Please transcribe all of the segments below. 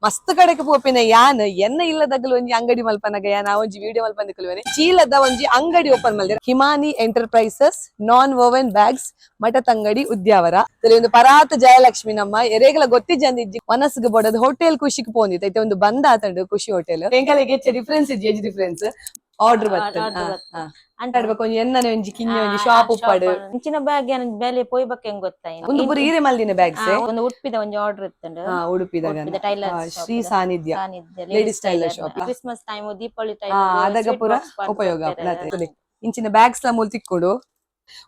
ಮಸ್ತ್ ಕಡೆಗೆ ಪೋಪಿನ ಯಾನ್ ಎನ್ನ ಇಲ್ಲದಗಲು ಒಂಜಿ ಅಂಗಡಿ ಮಲ್ಪನಗ ಯಾನ್ ಆ ಒಂಜಿ ವಿಡಿಯೋ ಮಲ್ಪಂದು ಕುಲ್ವೇನೆ ಚೀಲದ ಒಂಜಿ ಅಂಗಡಿ open ಮಲ್ದಿರ. Himani enterprises non woven bags, Mathathangadi, Udyavara. ಒಂದು ಪರಾತ್ ಜಯಲಕ್ಷ್ಮಿ ನಮ್ಮ ಎರೇಗಲ ಗೊತ್ತಿಜ್ಜಂದ ಇಜ್ಜಿ. ಮನಸ್ಸಿಗೆ ಬೋಡದು ಹೋಟೆಲ್ ಖುಷಿಗೆ ಪೋಂದಿತ್ತು. ಐತೆ ಒಂದು ಬಂದ ಆತಂಡು ಖುಷಿ ಹೋಟೆಲ್. ಎಂಕಲೆಗೆ ಹೆಚ್ಚ ಡಿಫ್ರೆನ್ಸ್ ಇಜ್ಜಿ, age difference. Order ಬರ್ತದೆ. Order ಬರ್ತದೆ. ಅಂಟಾಡ್ಬೇಕು ಒಂಜಿ ಎನ್ನನೆ ಒಂಜಿ ಕಿಂಜ ಒಂಜಿ ಶಾಪ್ ಉಪ್ಪಾಡು. ಇಂಚಿನ ಬ್ಯಾಗ್ ಏನ್ ಬೆಲೆ ಪೋಯ್ಬಕ್ ಹೆಂಗ್ ಗೊತ್ತಾಯ್ತು? ಒಂದು ಪೂರ ಈರೆ ಮಲ್ದಿನ ಬ್ಯಾಗ್ಸ್. ಒಂದು ಉಡುಪಿದ ಒಂಜಿ ಆರ್ಡರ್ ಇತ್ತುಂಡು. ಉಡುಪಿದಾಗ ಟೈಲರ್. ಶ್ರೀ ಸಾನ್ನಿಧ್ಯ ladies tailor shop. Christmas time, Deepavali time. ಆದಾಗ ಪೂರ ಉಪಯೋಗ ಆಪುಂಡು. ಇಂಚಿನ ಬ್ಯಾಗ್ಸ್ ಲ ಮೂಲ ತಿಕ್ಕೊಡು.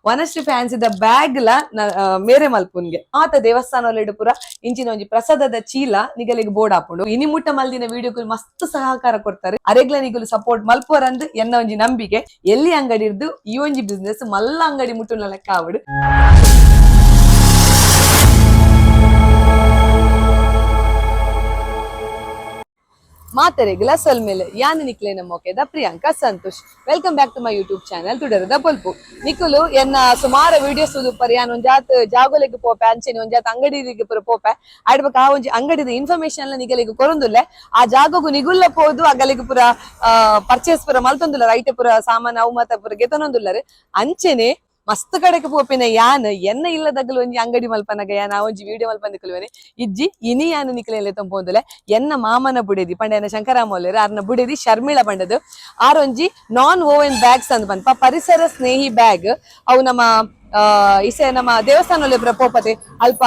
ವನಶ್ರೀ ಫ್ಯಾನ್ಸಿದ ಬ್ಯಾಗ್ ಲ ಮೇರೆ ಮಲ್ಪುನ್ಗೆ ಆತ ದೇವಸ್ಥಾನ ಪೂರ ಇಂಚಿನ ಒಂಜಿ ಪ್ರಸಾದದ ಚೀಲ ನಿಗಲಿಗೆ ಬೋರ್ಡ್ ಆಪುಂಡು. ಇನಿ ಮುಟ್ಟ ಮಲ್ದಿನ ವಿಡಿಯೋಗಳು ಮಸ್ತ್ ಸಹಕಾರ ಕೊಡ್ತಾರೆ. ಅರೆಗ್ಲ ನಿಗಲು ಸಪೋರ್ಟ್ ಮಲ್ಪೋರಂದ್ ಎನ್ನ ಒಂಜಿ ನಂಬಿಕೆ. ಎಲ್ಲಿ ಅಂಗಡಿ ಇರ್ದು ಈ ಒಂಜಿ ಬಿಸ್ನೆಸ್ ಮಲ್ಲ ಅಂಗಡಿ ಮುಟ್ಟುನ ಲೆಕ್ಕ ಆವಡು. ಮಾತರೆಗ್ಲ ಸೊಲ್ಮೆಲೆ. ಯಾನ್ ನಿಕ್ಲೇನ ಮೊಕೆದ Priyanka Santosh. Welcome back to my YouTube channel ತುಡರದ ಬೊಲ್ಪು. ನಿಕುಲು ಎನ್ನ ಸುಮಾರು ವಿಡಿಯೋಸ್ ತೂದುಪ್ಪರ್. ಯಾನ್ ಒಂಜಾತ್ ಜಾಗೋಲೆಗ್ ಪೋಪೆ, ಅಂಚೆನೆ ಒಂಜಾತ್ ಅಂಗಡಿಗೆ ಪೂರ ಪೋಪೆ. ಆಡ್ಬಕ ಆ ಒಂಜಿ ಅಂಗಡಿದ ಇನ್ಫಾರ್ಮೇಶನ್ ಎಲ್ಲ ನಿಗಲಿಗೆ ಕೊರೊಂದುಲ್ಲೆ. ಆ ಜಾಗಗು ನಿಗುಲ್ಲ ಪೋದು ಅಗಲಿಗೆ ಪೂರ ಪರ್ಚೇಸ್ ಪೂರ ಮಲ್ತೊಂದುಲ್ಲ, ರೈಟ್ ಪೂರ ಸಾಮಾನು ಅವು ಮಾತ ಪೂರ ಗೆತೊನೊಂದುಲ್ಲರು. ಅಂಚೆನೆ ಮಸ್ತ್ ಕಡೆಗೆ ಪೋಪಿನ ಯಾನ್ ಎನ್ನ ಇಲ್ಲದಗಲು ಒಂಜಿ ಅಂಗಡಿ ಮಲ್ಪನಗ ಯಾನ್ ಆ ಒಂಜಿ ವಿಡಿಯೋ ಮಲ್ಪಂದು ಕುಲ್ವೇನೆ ಇಜ್ಜಿ. ಇನಿ ಯಾನ್ ನಿಕ್ಲೆಲೆ ತಂಪೊಂದುಲೆ. ಎನ್ನ ಮಾಮನ ಬುಡೆದಿ ಪಂಡ ಎನ್ನ ಶಂಕರಾಮೌಲ್ಯರು ಆರ್ನ ಬುಡೆದಿ ಶರ್ಮಿಳ ಪಂಡದು. ಆರೊಂಜಿ ನಾನ್ ಓವೆನ್ ಬ್ಯಾಗ್ಸ್ ಅಂದ್ ಪನ್ಪ, ಪರಿಸರ ಸ್ನೇಹಿ ಬ್ಯಾಗ್. ಅವು ನಮ್ಮ ಇಸೆ ನಮ್ಮ ದೇವಸ್ಥಾನ ಪೂರ ಪೋಪತೆ, ಅಲ್ಪ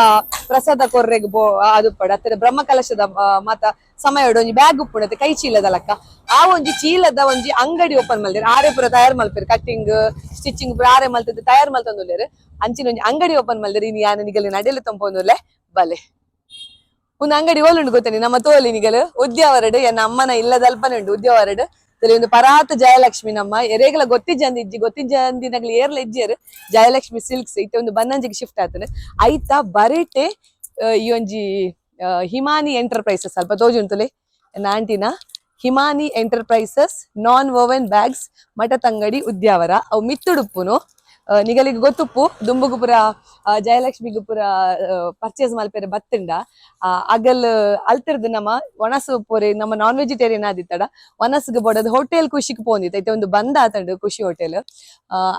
ಪ್ರಸಾದ ಕೊರ್ರೆಗ್ ಬೋ ಅದು ಪಡ ಅತ್ತರ ಬ್ರಹ್ಮ ಕಲಶದ ಮಾತ ಸಮಯ ಒಂಜಿ ಬ್ಯಾಗ್ ಉಪ್ಪುಡತೆ ಕೈ ಚೀಲದ ಲೆಕ್ಕ. ಆ ಒಂಜಿ ಚೀಲದ ಒಂಜಿ ಅಂಗಡಿ ಓಪನ್ ಮಲ್ದಿರ್. ಆರೆ ಪೂರ ತಯಾರು ಮಲ್ಪೆರ್. ಕಟ್ಟಿಂಗ್, ಸ್ಟಿಚಿಂಗ್ ಪೂರ ಆರೆ ಮಲ್ತದ್ದು ತಯಾರು ಮಲ್ತೊಂದುಲ್ಲೆರ್. ಅಂಚಿನ ಒಂಜಿ ಅಂಗಡಿ ಓಪನ್ ಮಲ್ದಿರ್. ಇನಿ ಯಾನ್ ನಿಗಲಿ ನಡೆಲು ತಂಪೊಂದುಲ್ಲೆ, ಬಲೆ. ಒಂದು ಅಂಗಡಿ ಓಲುಂಡು ಗೊತ್ತೇನಿ ನಮ್ಮ ತೋಲಿ ನಿಗಲು ಉದ್ಯಾವರಡು. ಎನ್ನ ಅಮ್ಮನ ಇಲ್ಲದಲ್ಪನೆ ಉಂಡು ಉದ್ಯಾವರಡು. ಒಂದು ಪರಾತ್ ಜಯಲಕ್ಷ್ಮಿ ನಮ್ಮ ಎರೇಗಲ ಗೊತ್ತಿಜ್ಜಂದಿ ಇಜ್ಜಿ. ಗೊತ್ತಿಜ್ಜಂದಿ ನಗಲಿ ಏರ್ಲ ಇಜ್ಜಿಯರು. ಜಯಲಕ್ಷ್ಮಿ ಸಿಲ್ಕ್ಸ್ ಇತ್ತೆ ಒಂದು ಬನ್ನಂಜಿಗೆ ಶಿಫ್ಟ್ ಆತನೆ. ಐತ ಬರಿಟೆ ಈ ಒಂಜಿ ಹಿಮಾನಿ ಎಂಟರ್ಪ್ರೈಸಸ್ ಅಲ್ಪ ತೋಜುಂಟುಲೆ ಎನ್ನ ಆಂಟಿನ Himani enterprises non woven bags, Mathathangadi, Udyavara. ಅವು ಮಿತ್ತುಡುಪ್ಪುನು. ನಿಗಲಿಗೆ ಗೊತ್ತುಪ್ಪು ದುಂಬುಗು ಪುರ ಜಯಲಕ್ಷ್ಮಿಗು ಪುರ ಪರ್ಚೇಸ್ ಮಲ್ಪೆರೆ ಬತ್ತುಂಡ. ಅಗಲ್ ಅಲ್ತಿರ್ದು ನಮ್ಮ ಒಣಸು ಪೊರೆ ನಮ್ಮ ನಾನ್ ವೆಜಿಟೇರಿಯನ್ ಆದಿತ್ತಡ ಒನಸ್ಗೆ ಬೋಡದು ಹೋಟೆಲ್ ಖುಷಿಗೆ ಪೋಂದಿತ್ತು. ಐತೆ ಒಂದು ಬಂದ ಆತಂಡು ಖುಷಿ ಹೋಟೆಲ್.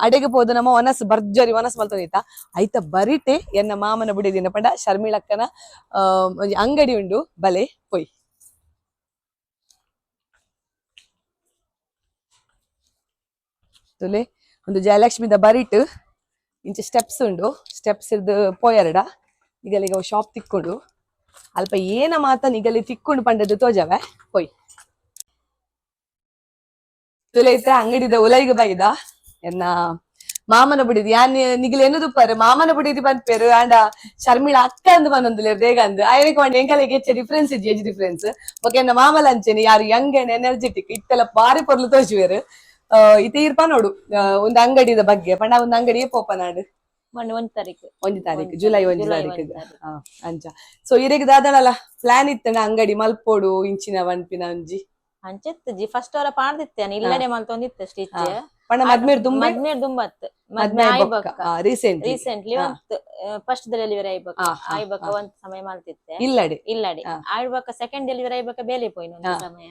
ಅಡೆಗೆ ಪೋದು ನಮ್ಮ ಒನಸ್ ಭರ್ಜರಿ ಒನಸ್ ಮಲ್ತೊಂದಿತ್ತ. ಐತ ಬರಿಟೆ ಎನ್ನ ಮಾಮನ ಬುಡಿದಿನ ಪಂಡ ಶರ್ಮಿಳಕ್ಕನ ಒಂಜಿ ಅಂಗಡಿ ಉಂಡು, ಬಲೆ ಪೊಯ್. ತುಲೆ ಒಂದು ಜಯಲಕ್ಷ್ಮಿದ ಬರಿಟ್ ಇಂಚ ಸ್ಟೆಪ್ಸ್ ಉಂಡು. ಸ್ಟೆಪ್ಸ್ ಇರ್ದು ಪೋಯರಡ ನಿಗಲಿಗ ಶಾಪ್ ತಿಕ್ಕೊಂಡು. ಅಲ್ಪ ಏನ ಮಾತ ನಿಗಲಿ ತಿಕ್ಕೊಂಡು ಪಂಡದ್ದು ತೋಜವೆ, ಪೊಯ್. ತುಲೆ ಇತ್ತ ಅಂಗಡಿದ ಉಲೈಗ ಬೈದ. ಎನ್ನ ಮಾಮನ ಬುಡಿದಿ ಯಾನ್ ನಿಗಲ್ ಎನ್ನುದುಪ್ಪಾರು ಮಾಮನ ಬುಡಿದಿ ಪನ್ಪೇರು. ಆಂಡ ಶರ್ಮಿಳ ಅಕ್ಕ ಅಂದ್ ಪನೊಂದುಲ್ಲೆರ್ ದೇಗ ಅಂದ್ ಆಯನಿಗೆ ಪಂಡ ಎಂಕಲೆಗ್ ಹೆಚ್ಚ ಡಿಫ್ರೆನ್ಸ್ ಇಜ್ಜಿ, age difference. ಬೊಕ ಎನ್ನ ಮಾಮಲ ಅಂಚೆನೆ ಯಾರು Young and energetic. ಇತ್ತೆಲ್ಲ ಬಾರಿ ಪೊರ್ಲು ತೋಜುವೆರ್. ಇತ್ತೆ ಈರ್ ಪನೊಡು ಒಂದು ಅಂಗಡಿದ ಬಗ್ಗೆ. ಪಂಡ ಒಂದು ಅಂಗಡಿಯೇ ಪೋಪನಾಡು. ಮೊನ್ನೆ 1 ತಾರೀಕು. 1 ತಾರೀಕು, ಜುಲೈ 1 ಜುಲೈ ತಾರೀಕು. 1 ತಾರೀಕು. ಅಂಚ ಸೊ ಇರೆಗ್ ದಾದಳಲ್ಲ ಪ್ಲಾನ್ ಇತ್ತಂಡ ಅಂಗಡಿ ಮಲ್ಪೋಡು ಇಂಚಿನ ವನ್ಪಿನ ಒಂಜಿ? ಅಂಚೆತ್ತು ಫಸ್ಟ್ ಅವರ ಪಾಡ್ದಿತ್ತೆ ಇಲ್ಲಡೆ ಮಲ್ತೊಂದಿತ್ತು ಸ್ಟಿಚ್. ಪಂಡ ಮದ್ಮೇರ್ ದುಂಬೆ? ಮದ್ಮೇರ್ ದುಂಬತ್. ಮದ್ಮೆ ಆಯ್ಬಕ್ಕ. Recent. Recently first delivery ಆಯ್ಬಕ್ಕ ಆಯ್ಬಕ್ಕ ಒಂದ್ ಸಮಯ ಮಲ್ತಿತ್ತೆ. ಇಲ್ಲಡೆ? ಇಲ್ಲಡೆ. ಆಯ್ಬಕ್ಕ ಸೆಕೆಂಡ್ ಡೆಲಿವರಿ ಆಯ್ಬಕ್ಕ ಬೇಲೆ ಪೋಯಿನ ಒಂದು ಸಮಯ.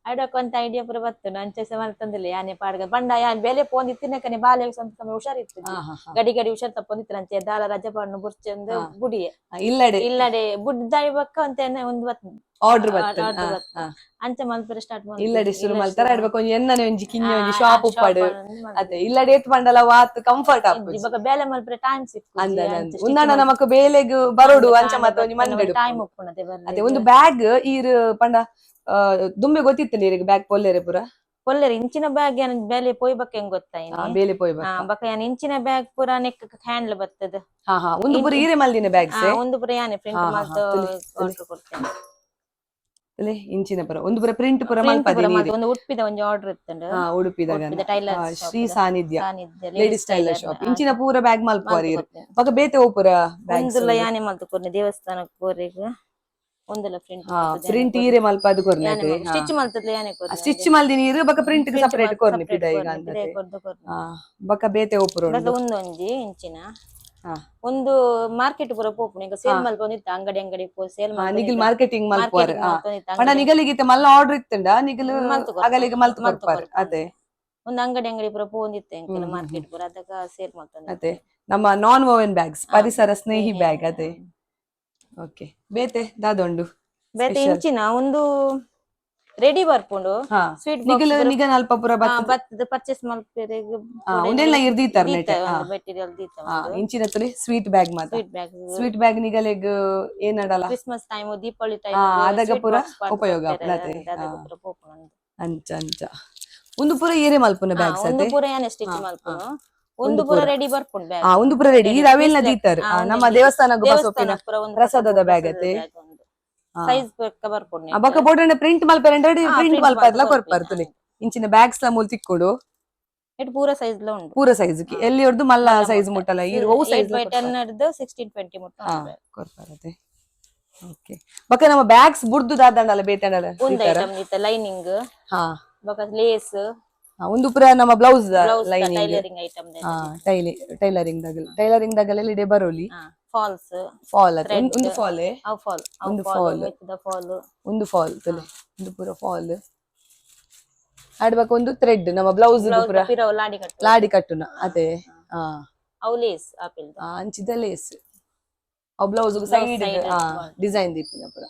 ಆಯ್ಬಕ್ಕ ಒಂತ ಐಡಿಯಾ ಪೂರ ಬತ್ತು. ಅಂಚೆ ಮಲ್ತಂದಿಲ್ಲ ಯಾನೆ ಪಾಡ್ಗ ಬಂಡ ಯಾನ್ ಬೇಲೆ ಪೋಂದಿತ್ತಿನಕನೆ ಬಾಲೆ ಸ್ವಂತ ಸಮಯ ಹುಷಾರಿತ್ತು. ಹಾ, ಹಾ, ಹಾ. ಗಡಿ ಗಡಿ ಹುಷಾರ್ ತಪ್ಪೊಂದಿತ್ತು. ಅಂಚೆ ದಾಲ ರಜೆ ಪಾಡ್ನು ಬುರ್ಚಂದು ಬುಡಿಯೆ. ಇಲ್ಲಡೆ? ಇಲ್ಲಡೆ. ಬುಡ್ದಾಯ್ಬಕ್ಕ ಅಂತ ಒಂದು ಬತ್ತು. ಆರ್ಡರ್ ಬತ್ತು. ಆರ್ಡರ್ ಬತ್ತು. ಅಂಚೆ ಮಲ್ಪೆರೆ ಸ್ಟಾರ್ಟ್. ಇಲ್ಲಡೆ ಶುರು ಮಲ್ತಾರ. ಆಡ್ಬೇಕು ಒಂಜಿ ಎನ್ನನೆ ಒಂಜಿ ಕಿಂಜ ಒಂಜಿ ಶಾಪ್ ಉಪ್ಪಾಡು. ಅದೇ ಇಲ್ಲಡೆ ಏತ್ ಪಂಡಲ ವಾತ್ ಕಂಫರ್ಟ್ ಆಪುಜಿ. ಇವಾಗ ಬೇಲೆ ಮಲ್ಪೆರೆ ಟೈಮ್ ಸಿಕ್ಕು. ಅಂದ ಉಂದಾಂಡ ನಮಕ್ ಬೇಲೆಗ್ ಬರೋಡು ಅಂಚ ಮತ್ತ ಒಂಜಿ ಮಂದೆಡು ಟೈಮ್ ಉಪ್ಪುನದೆ. ಅದೇ ಒಂದು ಬ್ಯಾಗ್ ಈರ್ ಪಂಡ ದುಂಬೆ ಗೊತ್ತಿತ್ತು ನೀರಿಗೆ ಬ್ಯಾಗ್ ಪೊಲ್ಲೆರೆ ಪೂರ? ಪೊಲ್ಲೆರೆ ಇಂಚಿನ ಬ್ಯಾಗ್ ಏನ್ ಬೇಲೆ ಪೋಯ್ಬಕ್ ಹೆಂಗ್ ಗೊತ್ತಾಯ್ನಿ? ಬೇಲೆ ಪೋಯ್. ಬೊಕ ಯಾನ್ ಇಂಚಿನ ಬ್ಯಾಗ್ ಪೂರ ನೆಕ್ ಹ್ಯಾಂಡ್ಲ್ ಬರ್ತದ. ಹಾ ಹಾ ಒಂದು ಪೂರ ಈರೆ ಮಲ್ದಿನ ಬ್ಯಾಗ್ಸ್? ಒಂದು ಪೂರ ಯಾನೆ ಪ್ರಿಂಟ್ ಮಲ್ತ್ ಆರ್ಡರ್ ಕೊಡ್ತೇನೆ. ಇಂಚಿನ ಪೂರ ಒಂದು ಪೂರ ಪ್ರಿಂಟ್ ಪೂರ Print ಪೂರ ಮಲ್ಪದಿ? ಮಲ್ತ್ ಒಂದು ಉಡುಪಿದ ಒಂಜಿ ಆರ್ಡರ್ ಇತ್ತುಂಡು. ಉಡುಪಿದ ಟೈಲರ್. ಶ್ರೀ ಸಾನ್ನಿಧ್ಯ ladies tailor shop. ಇಂಚಿನ ಪೂರ ಬ್ಯಾಗ್ ಮಲ್ಪುವಾರ ಈರ್. ಬೊಕ ಬೇತೆ ಓ ಪೂರ ಬ್ಯಾಗ್ಸ್? ಒಂದುಲ ಯಾನೆ ಮಲ್ತ್ ಕೊರ್ನೆ ದೇವಸ್ಥಾನಕ್ಕೆ ಕೋರಿಗ್. ಒಂದುಲ ಪ್ರಿಂಟ್. ಪ್ರಿಂಟ್ ಈರೆ ಮಲ್ಪಾದ್ ಕೊರ್ನೆ? ಸ್ಟಿಚ್ ಮಲ್ತದ್ಲ ಯಾನೆ ಕೊರ್ನೆ. ಸ್ಟಿಚ್ ಮಲ್ದಿನ ಈರ್, ಬೊಕ ಪ್ರಿಂಟ್ ಸಪರೇಟ್ ಕೊರ್ನೆ ಪಿದಯಿಗ. ಬೊಕ ಬೇತೆ ಓ ಪೂರ ಉಂಡು? ಒಂದೊಂಜಿ ಇಂಚಿನ. ಒಂದು ಮಾರ್ಕೆಟ್ ಪೂರ ಪೋಪುಂಡು ಈಗ ಸೇಲ್ ಮಲ್ಪೊಂದಿತ್ತ ಅಂಗಡಿ ಅಂಗಡಿ ಪೋ ಸೇಲ್. ನಿಗಲ್ ಮಾರ್ಕೆಟಿಂಗ್ ಮಲ್ಪುವಾರ್. ಪಂಡ ನಿಗಲಿಗಿತ್ತ ಮಲ್ಲ ಆರ್ಡರ್ ಇತ್ತಂಡ ನಿಗಲ್ ಅಗಲಿಗೆ ಮಲ್ತ್ ಕೊರ್ಪಾರ್ ಅದೇ. ಒಂದು ಅಂಗಡಿ ಅಂಗಡಿ ಪೂರ ಪೋಂದಿತ್ತೆ ಎಂಕಲ್ ಮಾರ್ಕೆಟ್ ಪೂರ ಅದಕ್ಕ ಸೇಲ್ ಮಲ್ತೊಂದಿತ್ತೆ. ಅದೇ ನಮ್ಮ ನಾನ್ ವೋವೆನ್ ಬ್ಯಾಗ್ಸ್, ಪರಿಸರ ಸ್ನೇಹಿ ಬ್ಯಾಗ್ ಅದೇ. ಓಕೆ, ಬೇತೆ ದಾದೊಂಡು? ಬೇತೆ ಇಂಚಿನ ಒಂದು ರೆಡಿ ಬರ್ಪುಂಡು ಸ್ವೀಟ್. ನಿಗಲ್ ನಿಗನ್ ಅಲ್ಪ ಪೂರ ಬತ್ತದ ಪರ್ಚೇಸ್ ಮಲ್ಪೆರೆ. ಉಂದೆಲ್ಲ ಇರ್ದೀತಾರ್ ನೆಟ್. ಮೆಟೀರಿಯಲ್ ದೀತ. ಇಂಚಿನ ತುಲಿ ಸ್ವೀಟ್ ಬ್ಯಾಗ್ ಮಾತ. Sweet bag. Sweet bag ನಿಗಲೆಗ್ ಏನಡಲ Christmas time, Deepavali time ಅದಗ ಪೂರ ಉಪಯೋಗ ಆಪುಂಡು. ಅಂಚ ಅಂಚ ಒಂದು ಪೂರ ಏರೆ ಮಲ್ಪುನ ಬ್ಯಾಗ್ಸ್? ಒಂದು ಪೂರ ಯಾನೆ ಸ್ಟಿಚ್ ಮಲ್ಪುನು, ಒಂದು ಪೂರ ರೆಡಿ ಬರ್ಪುಂಡು ಬ್ಯಾಗ್. ಒಂದು ಪೂರ ರೆಡಿ. ಈ ರವೆಲ್ನ ದೀತಾರ್ ನಮ್ಮ ದೇವಸ್ಥಾನಗ್ ಬಸೋಪಿನ ಪ್ರಸಾದದ ಬ್ಯಾಗ್ ಅತೆ. ಸೈಜ್ ಬರ್ಪುಂಡು. ಬೊಕ ಬೋಡಂಡ ಪ್ರಿಂಟ್ ಮಲ್ಪೆರೆ ಪ್ರಿಂಟ್ ಮಲ್ಪದ್ಲ ಕೊರ್ಪರ್. ತುಲಿ ಇಂಚಿನ ಬ್ಯಾಗ್ಸ್ ಲ ಮೂಲ್ ತಿಕ್ಕೊಡು. It ಪೂರ ಸೈಜ್ ಲ ಉಂಡು. ಪೂರ ಸೈಜ್ ಎಲ್ಲಿ ಹೊಡ್ದು ಮಲ್ಲ ಸೈಜ್ ಮುಟ್ಟಲ್ಲ ಈ ಒವು ಸೈಜ್. 8 ಬೈ 10 ಹಿಡ್ದು 16 20 ಮುಟ್ಟ. ಕೊರ್ಪರ್ ಅತೆ. ಓಕೆ, ಬೊಕ ನಮ್ಮ ಬ್ಯಾಗ್ಸ್ ಬುಡ್ದು ದಾದಂಡಲ ಬೇತಂಡಲ? ಒಂದು ಐಟಮ್ ಇತ್ತ ಲೈನಿಂಗ್ ಬೊಕ ಲೇಸ್. ಒಂದು ಪೂರ ನಮ್ಮ blouse blouse lining. Tailoring item. Tailoring ದಗಲ್, tailoring ದಗಲ್ ಇಡೆ ಬರೋಲಿ. ಫಾಲ್ಸ್. ಫಾಲ್ ಅತೆ, ಒಂದು ಫಾಲ್. ಅವು ಫಾಲ್. ಒಂದು fall. With the fall. ಒಂದು ಫಾಲ್ ತುಲೆ, ಒಂದು ಪೂರ ಫಾಲ್ ಆಡ್ಬೇಕು. ಒಂದು ಥ್ರೆಡ್ ನಮ್ಮ ಬ್ಲೌಸ್ ಪೂರ. ಪಿರವು ಲಾಡಿ ಕಟ್ಟು. ಲಾಡಿ ಕಟ್ಟುನ ಅದೇ. ಅವು ಲೇಸ್ ಆಪಿಲ್. ಅಂಚಿದ ಲೇಸ್, ಅವು blouse side design ದೀಪಿನ ಪೂರ.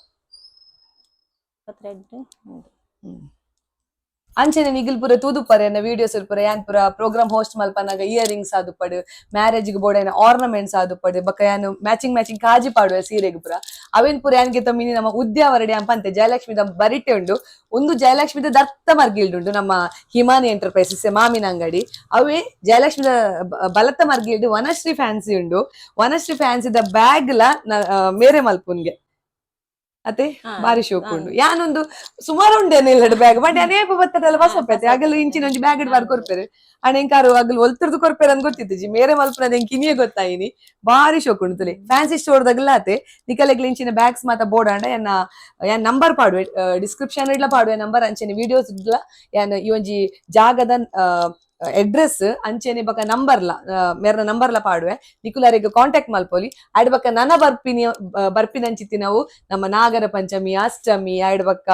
ಥ್ರೆಡ್. ಅಂಚನೆ ನಿಗಿಲ್ ಪೂರ ತೂದುಪ್ಪರೆ ಎನ್ನ ವಿಡಿಯೋಸ್ ಪೂರ. ಯಾನ್ ಪೂರ ಪ್ರೋಗ್ರಾಮ್ ಹೋಸ್ಟ್ ಮಲ್ಪನಾಗ ಇಯರಿಂಗ್ಸ್ ಆದುಪ್ಪಡು, ಮ್ಯಾರೇಜ್ ಬೋಡೈನ ಆರ್ನಮೆಂಟ್ಸ್ ಆದುಪ್ಪಡು, ಬೊಕ ಯಾನ್ ಮ್ಯಾಚಿಂಗ್ ಮ್ಯಾಚಿಂಗ್ ಕಾಜಿ ಪಾಡುವೆ ಸೀರೆಗ್ ಪೂರ. ಅವೇನ್ ಪೂರ ಯಾನ್ಗೆ ಮಿನಿ ನಮ್ಮ ಉದ್ಯಾವರಡಿ ಪಂತೆ ಜಯಲಕ್ಷ್ಮಿದ ಬರಿಟೆ ಉಂಡು. ಒಂದು ಜಯಲಕ್ಷ್ಮಿದ ದತ್ತ ಮರ್ಗಿಲ್ಡ್ ಉಂಡು ನಮ್ಮ ಹಿಮಾನಿ ಎಂಟರ್ಪ್ರೈಸಸ್ ಮಾಮಿನ ಅಂಗಡಿ. ಅವೇ ಜಯಲಕ್ಷ್ಮಿದ ಬಲತ್ತ ಮರ್ಗಿಲ್ಡ್ ವನಶ್ರೀ ಫ್ಯಾನ್ಸಿ ಉಂಡು. ವನಶ್ರೀ ಫ್ಯಾನ್ಸಿದ ಬ್ಯಾಗ್ ಲ ಮೇರೆ ಮಲ್ಪುನ್ಗೆ ಅತೆ. ಬಾರಿ ಶೋಕ್ ಉಂಡು. ಯಾನೊಂದು ಸುಮಾರು ಉಂಡೇನೆ ಇಲ್ಲ ಬ್ಯಾಗ್, ಬಟ್ ಅನೇಪ ಬತ್ತದಲ್ಲ ಬಸಪ್ಪತೆ ಆಗಲು ಇಂಚಿನ ಒಂಜಿ ಬ್ಯಾಗ್ ಬಾರ್ ಕೊರ್ಪೆರು. ಅಣ್ಣ ಎಂಕಾರು ಅಗಲು ಒಲ್ತುರ್ದು ಕೊರ್ಪೆರು ಅಂದ್ ಗೊತ್ತಿತ್ತು, ಮೇರೆ ಮಲ್ಪುನದ ಎಂಕ್ ಇನಿಯೇ ಗೊತ್ತಾಯಿನಿ. ಬಾರಿ ಶೋಕ್ ಉಂಡು ತುಲೆ. ಫ್ಯಾನ್ಸಿ ಸ್ಟೋರ್ ದಗಲ ಆತೆ. ನಿಕಲೆಗ್ಲ ಇಂಚಿನ ಬ್ಯಾಗ್ಸ್ ಮಾತ ಬೋಡಾಂಡ ಎನ್ನ ಯಾನ್ ನಂಬರ್ ಪಾಡುವೆ, ಡಿಸ್ಕ್ರಿಪ್ಷನ್ ಇಡ್ಲ ಪಾಡುವೆ ನಂಬರ್. ಅಂಚನೆ ವಿಡಿಯೋಸ್ ಇಡ್ಲ ಯಾನ್ ಈ ಒಂಜಿ ಜಾಗದ ಅಡ್ರೆಸ್ ಅಂಚೆನೆ ಬಕ ನಂಬರ್ಲ ಮೇರ್ನ ನಂಬರ್ಲ ಪಾಡುವೆ. ನಿಕುಲಾರಿಗೆ ಕಾಂಟ್ಯಾಕ್ಟ್ ಮಲ್ಪೊಲಿ. ಆಡ್ ಬಕ್ಕ ನನ ಬರ್ಪಿನಿ ಬರ್ಪಿನಂಚಿತ್ತಿ ನಾವು ನಮ್ಮ ನಾಗರ ಪಂಚಮಿ, ಅಷ್ಟಮಿ, ಆಡ್ ಬಕ್ಕ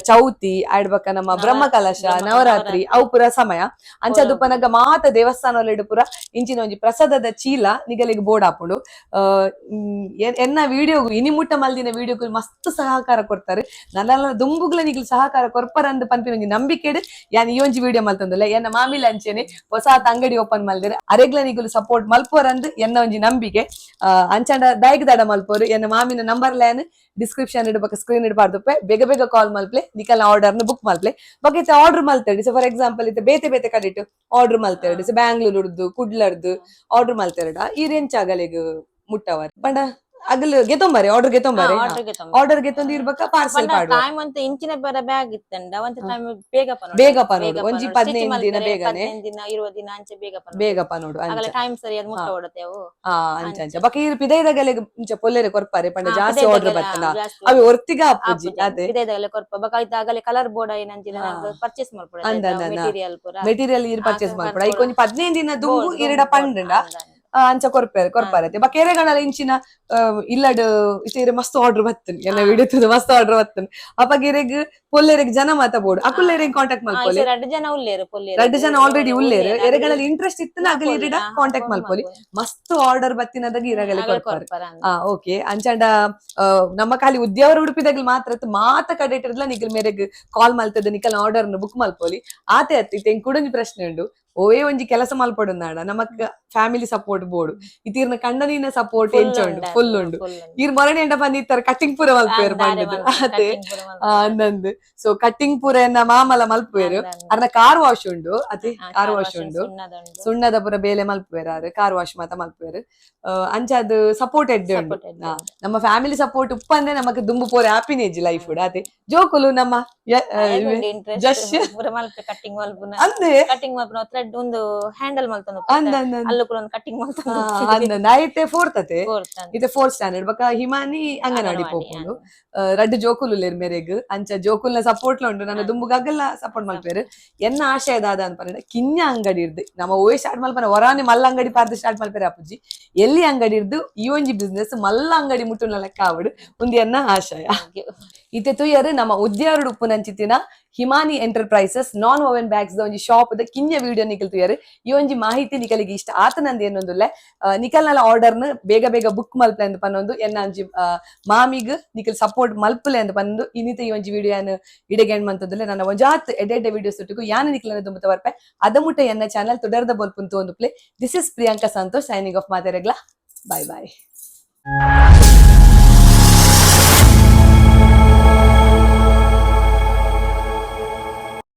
ಚೌತಿ, ಆಡ್ ಬಕ್ಕ ನಮ್ಮ ಬ್ರಹ್ಮ ಕಲಶ, ನವರಾತ್ರಿ ಅವು ಪೂರ ಸಮಯ ಅಂಚ ಪನಗ ಮಾತ ದೇವಸ್ಥಾನ ಪೂರ ಇಂಚಿನ ಒಂಜಿ ಪ್ರಸಾದದ ಚೀಲ ನಿಗಲಿಗೆ ಬೋರ್ಡ್ ಆಪುಂಡು. ಎನ್ನ ವಿಡಿಯೋಗು ಇನಿ ಮುಟ್ಟ ಮಲ್ದಿನ ವಿಡಿಯೋಗು ಮಸ್ತ್ ಸಹಕಾರ ಕೊಡ್ತಾರೆ. ನನ್ನೆಲ್ಲ ದುಂಬುಗ್ಲ ನಿಗಲ್ ಸಹಕಾರ ಕೊರ್ಪರಂದ್ ಪನ್ಪಿನ ಒಂಜಿ ನಂಬಿಕೆಡ್ ಯಾನ್ ಈ ಒಂಜಿ ವಿಡಿಯೋ ಮಲ್ತೊಂದುಲ್ಲ. ಎನ್ನ ಮಾಮಿಲ ಅಂಚೆನೆ ಹೊಸ ಅಂಗಡಿ ಓಪನ್ ಮಲ್ದಿರ, ಅರೆಗ್ಲ ನಿಗುಲು ಸಪೋರ್ಟ್ ಮಲ್ಪೋರಂದ್ ಎನ್ನ ಒಂಜಿ ನಂಬಿಕೆ. ಅಂಚಂಡ ದಾಯಕ್ ದಾಡ ಮಲ್ಪೋರು? ಎನ್ನ ಮಾಮಿನ number line description ಇಡಬೇಕು, ಸ್ಕ್ರೀನ್ ಇಡಬಾರ್ದು. ಬೇಗ ಬೇಗ ಕಾಲ್ ಮಲ್ಪ್ಲೆ, ನಿಕಲ್ನ ಆರ್ಡರ್ ಬುಕ್ ಮಲ್ಪ್ಲೆ. ಬೊಕ ಇತ್ತೆ ಆರ್ಡರ್ ಮಲ್ತೇಡಿ, so for example ಇತ್ತೆ ಬೇತೆ ಬೇತೆ ಕಡೆಟ್ ಆರ್ಡರ್ ಮಲ್ತೇಡಿ, ಸೊ ಬ್ಯಾಂಗ್ಳೂರ್ದು ಕುಡ್ಲರ್ದು ಆರ್ಡರ್ ಮಲ್ತೇರಡ ಈ ರೆಂಚ್ ಆಗಲಿಗ್ ಮುಟ್ಟವರ್ ಪಂಡ ಅಗಲ್ ಗೆತೊಂಬಾರೆ ಆರ್ಡರ್ ಗೆತೊಂಬಾರೆ. ಆರ್ಡರ್ ಗೆತೊಂದು ಇರ್ಬೇಕ ಪಾರ್ಸೆಲ್ ಪಾಡುವ. ಟೈಮ್ ಅಂತ ಇಂಚಿನ ಬರ ಬ್ಯಾಗ್ ಇತ್ತಂಡ ಒಂತ ಟೈಮ್ ಬೇಗ. ಬೇಗ ಪನೋಡು. ಒಂಜಿ 15 ದಿನ ಬೇಗನೆ. 15 ದಿನ, 20 ದಿನ ಅಂಚೆ ಬೇಗ. ಬೇಗ ಪನೋಡು. ಆಗಲ ಟೈಮ್ ಸರಿಯಾದ ಮುಟ್ಟ ಓಡತೆ ಅವು. ಅಂಚ ಅಂಚ ಬೊಕ ಈರ್ ಪಿದೈದಗಲೆಗ್ ಇಂಚ ಪೊಲ್ಲೆರೆ ಕೊರ್ಪಾರೆ ಪಂಡ ಜಾಸ್ತಿ ಆರ್ಡರ್ ಬತ್ತನ ಅವೆ ಒರ್ತಿಗ ಆಪುಜಿ ಅದೇ. ಪಿದೈದಗಲೆ ಕೊರ್ಪ ಬೊಕ ಐತ ಆಗಲೆ ಕಲರ್ ಬೋರ್ಡ್ ಏನಂಚಿನ ಪರ್ಚೇಸ್ ಮಲ್ಪೊಡು. ಮೆಟೀರಿಯಲ್ ಪೂರ. ಮೆಟೀರಿಯಲ್ ಈರ್ ಪರ್ಚೇಸ್ ಮಲ್ಪೊಡು. ಐಕ್ ಒಂಜಿ 15 ದಿನ ದುಂಬು ಈರೆಡ ಪಂಡಂಡ ಅಂಚ ಕೊರ್ಪೆರ್ ಕೊರ್ಪಾರತೆ. ಬೊಕ ಎರೆಗಣಲ ಇಂಚಿನ ಇಲ್ಲಡ್ ಇತ್ತೆ ಮಸ್ತ್ ಆರ್ಡರ್ ಬತ್ತನ್, ಎನ್ನ ವಿಡಿಯೋ ಮಸ್ತ್ ಆರ್ಡರ್ ಬತ್ತನ್. ಅಪಗ ಇರೆಗ್ ಪೊಲ್ಲೆರೆಗ್ ಜನ ಮಾತ ಬೋಡು, ಅಕುಲ್ಲೆರೆಗ್ ಕಾಂಟ್ಯಾಕ್ಟ್ ಮಲ್ಪೊಲಿ. ರಡ್ಡ್ ಜನ ಉಲ್ಲೇರು ಪೊಲ್ಲೇರು. ರಡ್ಡ್ ಜನ ಆಲ್ರೆಡಿ ಉಲ್ಲೇರು. ಎರೆಗಣಲ ಇಂಟ್ರೆಸ್ಟ್ ಇತ್ತನ ಅಗಲ ಇರೆಡ ಕಾಂಟ್ಯಾಕ್ಟ್ ಮಲ್ಪೊಲಿ. ಮಸ್ತ್ ಆರ್ಡರ್ ಬತ್ತಿನದಾಗ ಇರಗಲೆ ಕೊರ್ಪಾರು. ಓಕೆ, ಅಂಚಾಂಡ ನಮ್ಮ ಖಾಲಿ ಉದ್ಯಾವರ ಉಡುಪಿದಾಗಲ್ ಮಾತ್ರ ಮಾತ ಕಡೆ ಇಟ್ಟಿರ್ಲ ನಿಗಲ್ ಮೇರೆಗ್ ಕಾಲ್ ಮಲ್ತದ ನಿಕಲ್ ಆರ್ಡರ್ ಬುಕ್ ಮಲ್ಪೊಲಿ. ಆತೆ ಅತ್ತಿ ಇತ್ತೆ ಕುಡೊಂಜಿ ಪ್ರಶ್ನೆ ಉಂಡು. ಓವೇ ಒಂಜಿ ಕೆಲಸ ಮಲ್ಪೊಡುಂದಾಂಡ ನಮಕ್ ಫ್ಯಾಮಿಲಿ ಸಪೋರ್ಟ್ ಬೋಡು. ಇತೀರ್ನ ಕಂಡನಿನ ಸಪೋರ್ಟ್ ಎಂಚ ಉಂಡು? ಫುಲ್ ಉಂಡು. ಈರ್ ಮೊರನೆ ಎಂಡ ಪಂದಿತ್ತಾರೆ ಕಟಿಂಗ್ ಪೂರ ಮಲ್ಪುವೆರ್ ಪಂಡದು ಅತೆ. ಅಂದಂದು ಸೊ ಕಟಿಂಗ್ ಪೂರ ಎನ್ನ ಮಾಮಲ ಮಲ್ಪುವೆರ್. ಅರ್ನ ಕಾರ್ ವಾಶ್ ಉಂಡು ಅತೆ, ಕಾರ್ ವಾಶ್ ಉಂಡು. ಸುಣ್ಣದ ಪೂರ ಬೇಲೆ ಮಲ್ಪುವೆರ್ ಆರ್, ಕಾರ್ ವಾಶ್ ಮಾತ ಮಲ್ಪುವೆರ್. ಅಂಚ ಅದು ಸಪೋರ್ಟ್ ಎಡ್ಡೆ ಉಂಡು. ನಮ್ಮ ಫ್ಯಾಮಿಲಿ ಸಪೋರ್ಟ್ ಉಪ್ಪಂದೆ ನಮಕ್ ದುಂಬು ಪೋರೆ ಹ್ಯಾಪಿನೇಜ್ ಲೈಫ್ ಅತೆ. ಜೋಕುಲು ನಮ್ಮ ಜಶ್. ಇಂಟ್ರೆಸ್ಟ್ ಪೂರ ಮಲ್ಪೆ, ಕಟ್ಟಿಂಗ್ ಮಲ್ಪುನ. ಅಂದೆ. ಕಟ್ಟಿಂಗ್ ಮಲ್ಪುನ ಥ್ರೆಡ್ ಒಂದು ಹ್ಯಾಂಡಲ್ ಮಲ್ತೊಂದು. ಅಂದ ಅಂದ ಅಂದ. ಅಲ್ಲು ಪೂರ ಒಂದು ಕಟ್ಟಿಂಗ್ ಮಲ್ತೊಂದು. ಅಂದ ನಾ ಇತ್ತೆ ಫೋರ್ತ್ ಅತೆ? ಫೋರ್ತ್. ಇತ್ತೆ ಫೋರ್ತ್ ಸ್ಟ್ಯಾಂಡರ್ಡ್. ಬೊಕ ಹಿಮಾನಿ ಅಂಗನವಾಡಿ ಪೋಪುಂಡು. ರಡ್ಡ್ ಜೋಕುಲು ಉಲ್ಲೆರ್ ಮೇರೆಗ್. ಅಂಚ ಜೋಕುಲ್ನ ಸಪೋರ್ಟ್ ಉಂಡು. ನನ್ನ ದುಂಬುಗಾಗಲ್ಲ ಸಪೋರ್ಟ್ ಮಲ್ಪೆರ್. ಎನ್ನ ಆಶಯ ದಾದ ಅಂತ ಪಂಡ, ಕಿನ್ಯ ಅಂಗಡಿ ಇರ್ದು ನಮ್ಮ ಓಯ್ ಸ್ಟಾರ್ಟ್ ಮಲ್ಪನ ಹೊರಾನೆ ಮಲ್ಲ ಅಂಗಡಿ ಪಾರ್ದ್ ಸ್ಟಾರ್ಟ್ ಮಲ್ಪೆರೆ ಅಪುಜಿ. ಎಲ್ಲಿ ಅಂಗಡಿ ಇರ್ದು ಈ ಒಂಜಿ ಬಿಸ್ನೆಸ್ ಮಲ್ಲ ಅಂಗಡಿ ಮುಟ್ಟುನ ಲೆಕ್ಕ ಆವಡ್, ಉಂದು ಎನ್ನ ಆಶಯ. ಇತ್ತೆ ತುಯ್ಯರ್ ನಮ್ಮ ಉದ್ಯಾರುಡು ಉಪ್ಪುನಂಚಿತ್ತಿನ Himani enterprises non woven bags ದ ಒಂಜಿ ಶಾಪ್ ದ ಕಿನ್ಯ ವಿಡಿಯೋ ನಿಕಲ್ ತುಯರ್. ಈ ಒಂಜಿ ಮಾಹಿತಿ ನಿಕಲಿಗೆ ಇಷ್ಟ ಆತನಂದ ಏನೊಂದುಲ್ಲೆ. ನಿಕಲ್ನಲ ಆರ್ಡರ್ ನ ಬೇಗ ಬೇಗ ಬುಕ್ ಮಲ್ಪಲೆ ಅಂದ್ ಪನ್ನೊಂದು, ಎನ್ನ ಒಂಜಿ ಮಾಮಿಗ್ ನಿಕಲ್ ಸಪೋರ್ಟ್ ಮಲ್ಪಲೆ ಅಂದ್ ಪಂದು ಇನ್ನಿತ ಈ ಒಂಜಿ ವಿಡಿಯೋ ಯಾನ್ ಇಡೆಗೆ ಎಂಡ್ ಮಂತೊಂದುಲ್ಲೆ. ನನ್ನ ಒಂಜಾತ್ ಎಡ್ಡೆ ಎಡ್ಡೆ ವಿಡಿಯೋಸ್ ಒಟ್ಟಿಗೂ ಯಾನ್ ನಿಕಲ್ನ ದುಂಬುತ ಬರ್ಪೆ. ಅದ ಮುಟ್ಟ ಎನ್ನ channel ತುಡರ್ದ ಬೊಲ್ಪುನ್ ತೂವೊಂದುಪ್ಪುಲೆ. This is Priyanka Santosh signing off. ಮಾತೆರೆಗ್ಲಾ bye bye.